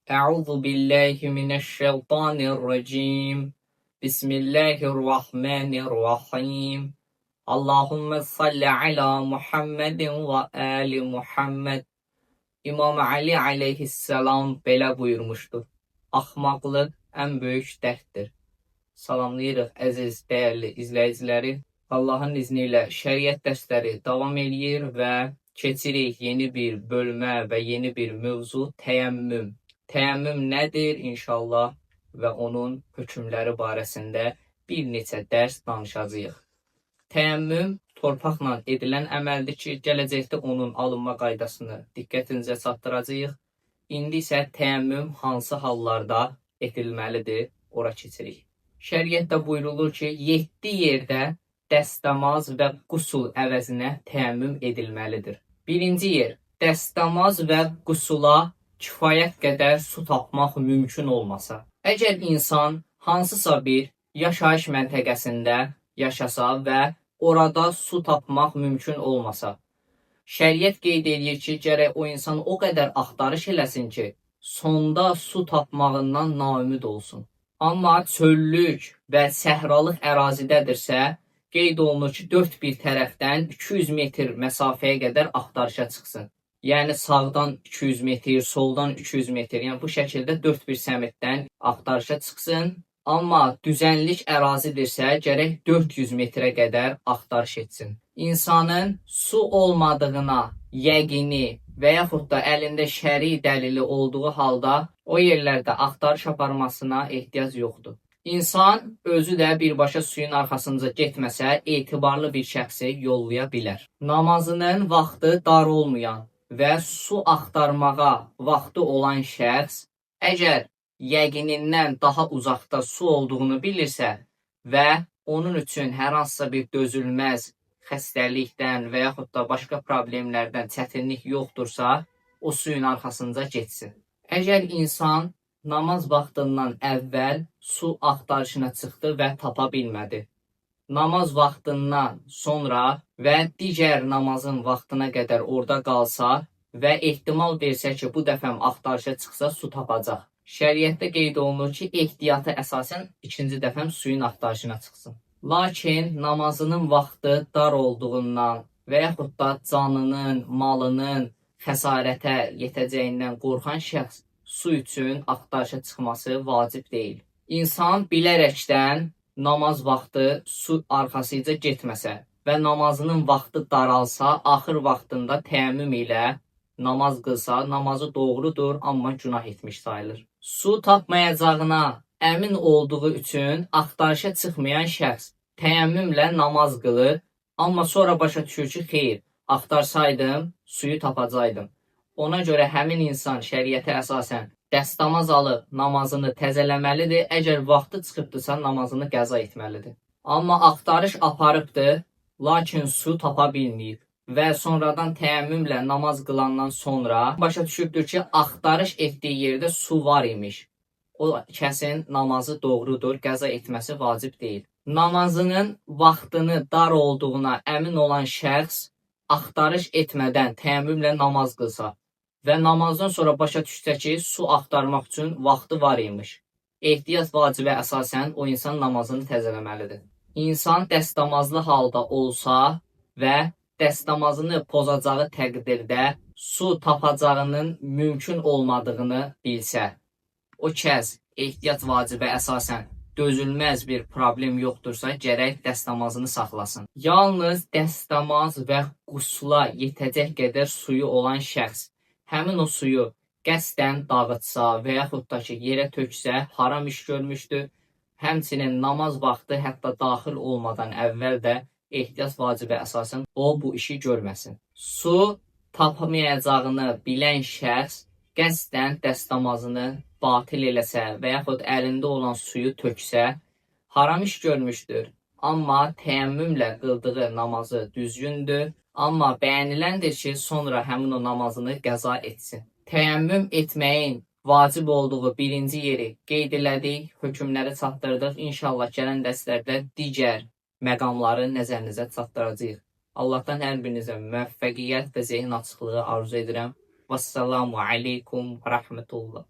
Euzu billahi mineşşeytanirracim. Bismillahirrahmanirrahim. Allahümme salli ala Muhammedin ve ali Muhammed. İmam Ali aleyhisselam belə buyurmuşdur. Axmaqlıq ən böyük dərddir. Salamlayırıq əziz, dəyərli izləyiciləri. Allahın izni ilə şəriət dərsləri davam eləyir və keçirik yeni bir bölmə və yeni bir mövzu təyəmmüm. Təyəmmüm nədir inşallah və onun hökmləri barəsində bir neçə dərs danışacağıq. Təyəmmüm torpaqla edilən əməldir ki, gələcəkdə onun alınma qaydasını diqqətinizə çatdıracağıq. İndi isə təyəmmüm hansı hallarda edilməlidir, ora keçirik. Şəriətdə buyurulur ki, 7 yerdə dəstəmaz və qusul əvəzinə təyəmmüm edilməlidir. Birinci yer, dəstəmaz və qusula kifayət qədər su tapmaq mümkün olmasa. Əgər insan hansısa bir yaşayış məntəqəsində yaşasa və orada su tapmaq mümkün olmasa, şəriət qeyd eləyir ki, gərək o insan o qədər axtarış eləsin ki, sonda su tapmağından naümid olsun. Amma çöllük və səhralıq ərazidədirsə, qeyd olunur ki, dörd bir tərəfdən 200 metr məsafəyə qədər axtarışa çıxsın. Yəni sağdan 200 metr, soldan 200 metr, yəni bu şəkildə dörd bir səmtdən axtarışa çıxsın. Amma düzənlik ərazidirsə, gərək 400 metrə qədər axtarış etsin. İnsanın su olmadığına yəqini və yaxud da əlində şəri dəlili olduğu halda o yerlərdə axtarış aparmasına ehtiyac yoxdur. İnsan özü də birbaşa suyun arxasınca getməsə, etibarlı bir şəxsi yollaya bilər. Namazının vaxtı dar olmayan və su axtarmağa vaxtı olan şəxs əgər yəqinindən daha uzaqda su olduğunu bilirsə və onun üçün hər hansısa bir dözülməz xəstəlikdən və yaxud da başqa problemlərdən çətinlik yoxdursa, o suyun arxasınca getsin. Əgər insan namaz vaxtından əvvəl su axtarışına çıxdı və tapa bilmədi. Namaz vaxtından sonra və digər namazın vaxtına qədər orada qalsa və ehtimal versə ki, bu dəfəm axtarışa çıxsa su tapacaq. Şəriətdə qeyd olunur ki, ehtiyata əsasən ikinci dəfəm suyun axtarışına çıxsın. Lakin namazının vaxtı dar olduğundan və yaxud da canının, malının xəsarətə yetəcəyindən qorxan şəxs su üçün axtarışa çıxması vacib deyil. İnsan bilərəkdən namaz vaxtı su arxasıca getməsə və namazının vaxtı daralsa, axır vaxtında təyəmmüm ilə namaz qılsa, namazı doğrudur, amma günah etmiş sayılır. Su tapmayacağına əmin olduğu üçün axtarışa çıxmayan şəxs təyəmmümlə namaz qılır, amma sonra başa düşür ki, xeyr, axtarsaydım suyu tapacaqdım. Ona görə həmin insan şəriətə əsasən dəstəmaz alıb namazını təzələməlidir. Əgər vaxtı çıxıbdırsa, namazını qəza etməlidir. Amma axtarış aparıbdır, lakin su tapa bilməyib və sonradan təyəmmümlə namaz qılandan sonra başa düşübdür ki, axtarış etdiyi yerdə su var imiş. O kəsin namazı doğrudur, qəza etməsi vacib deyil. Namazının vaxtını dar olduğuna əmin olan şəxs axtarış etmədən təyəmmümlə namaz qılsa və namazdan sonra başa düşsə ki, su axtarmaq üçün vaxtı var imiş. Ehtiyat vacibə əsasən o insan namazını təzələməlidir. İnsan dəstəmazlı halda olsa və dəstəmazını pozacağı təqdirdə su tapacağının mümkün olmadığını bilsə, o kəs ehtiyat vacibə əsasən dözülməz bir problem yoxdursa, gərək dəstəmazını saxlasın. Yalnız dəstəmaz və qusla yetəcək qədər suyu olan şəxs həmin o suyu qəsdən dağıtsa və yaxud da ki, yerə töksə, haram iş görmüşdür. Həmçinin namaz vaxtı hətta daxil olmadan əvvəl də ehtiyat vacibə əsasən o bu işi görməsin. Su tapmayacağını bilən şəxs qəsdən dəstəmazını batil eləsə və yaxud əlində olan suyu töksə, haram iş görmüşdür. Amma təyəmmümlə qıldığı namazı düzgündür. Amma bəyəniləndir ki, sonra həmin o namazını qəza etsin. Təyəmmüm etməyin vacib olduğu birinci yeri qeyd elədik, hökmləri çatdırdıq. İnşallah gələn dərslərdə digər məqamları nəzərinizə çatdıracağıq. Allahdan hər birinizə müvəffəqiyyət və zehin açıqlığı arzu edirəm. Vəssalamu aleykum və rəhmətullah.